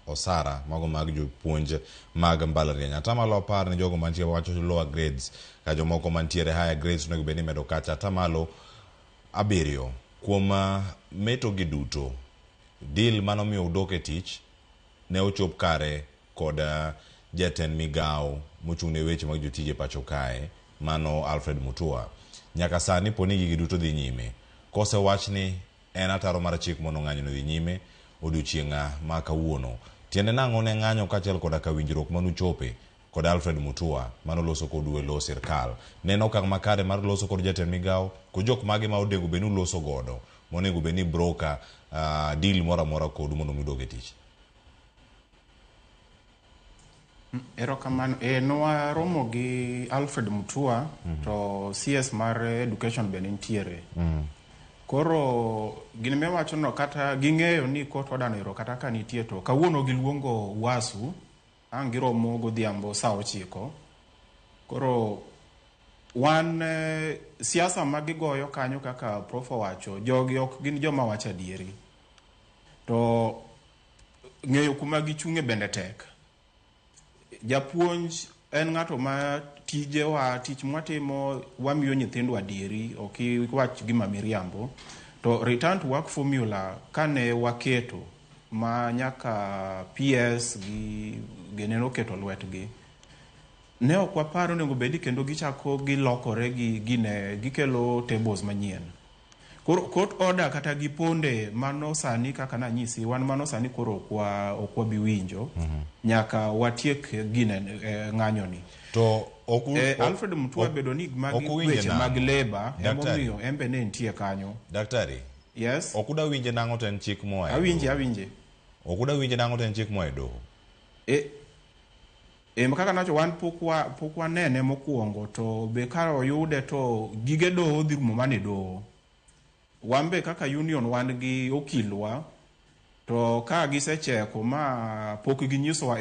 osara mago mag jopuonj mag mbalariany. Atamalo 10 ne jogo mantie wacho lower grades ka jomoko mantiere higher grades onego bed ni imedo kacha atamalo 7 kuom meto gi duto. Deal manomiyo udok e tich ne ochop kare kod jatend migawo mochung' ne weche mag jotije pacho kae mano Alfred Mutua. Nyaka sani poni gigi duto dhi nyime. Kosewach ni en ataro mar chik mondo ng'anyo dhi nyime odiochieng' ma kawuono. Tiende nang'o ne ng'anyo kaachiel koda ka winjruok manuchope kod Alfred Mutua manoloso kodu e lo sirkal. Ne en okang' makare mar loso kod jatend migawo kod jok mage ma onego bed ni uloso godo monego bed ni broker deal moro amora kodu mondo mi udog e tich. Erokamano. E, nwaromo gi Alfred Mutua to CS mar education be nitiere. Koro gini miwacho no kata ging'eyo ni court order no ero kata ka nitie to kawuono giluongo UASU ang' giromo godhiambo saa 9. Koro wan siasa ma gigoyo kanyo kaka prof owacho, jogi ok gin joma wacho adieri. To ng'eyo kuma gichung'e bende tek. Japuonj en ng'ato ma tijewa tich mwatimo wamiyo nyithindo adieri ok iwach gima miriambo. To return to work formula kane waketo ma nyaka PS gi gene noketo lwetgi ne ok wapar onego bed ni kendo gichako gilokore gi gine gikelo tables manyien. Koro court order kata giponde mano sani kaka nanyisi wan mano sani koro ok wabi winjo nyaka watiek gine ng'anyo ni. To ok Alfred Mutua bedo ni magi weche mag labor emomiyo en be ne nitie kanyo. Daktari. Yes. Ok uda winje nang'o to en chik moa e Awinje, awinje. Ok uda winje nang'o to en chik moa e doho. E kaka nawacho wan pok wanene mokwongo to be ka oyude to gige doho dhi rumo mana e doho. Wan be kaka union wan gi okilwa to ka gisecheko ma pok ginyisowa.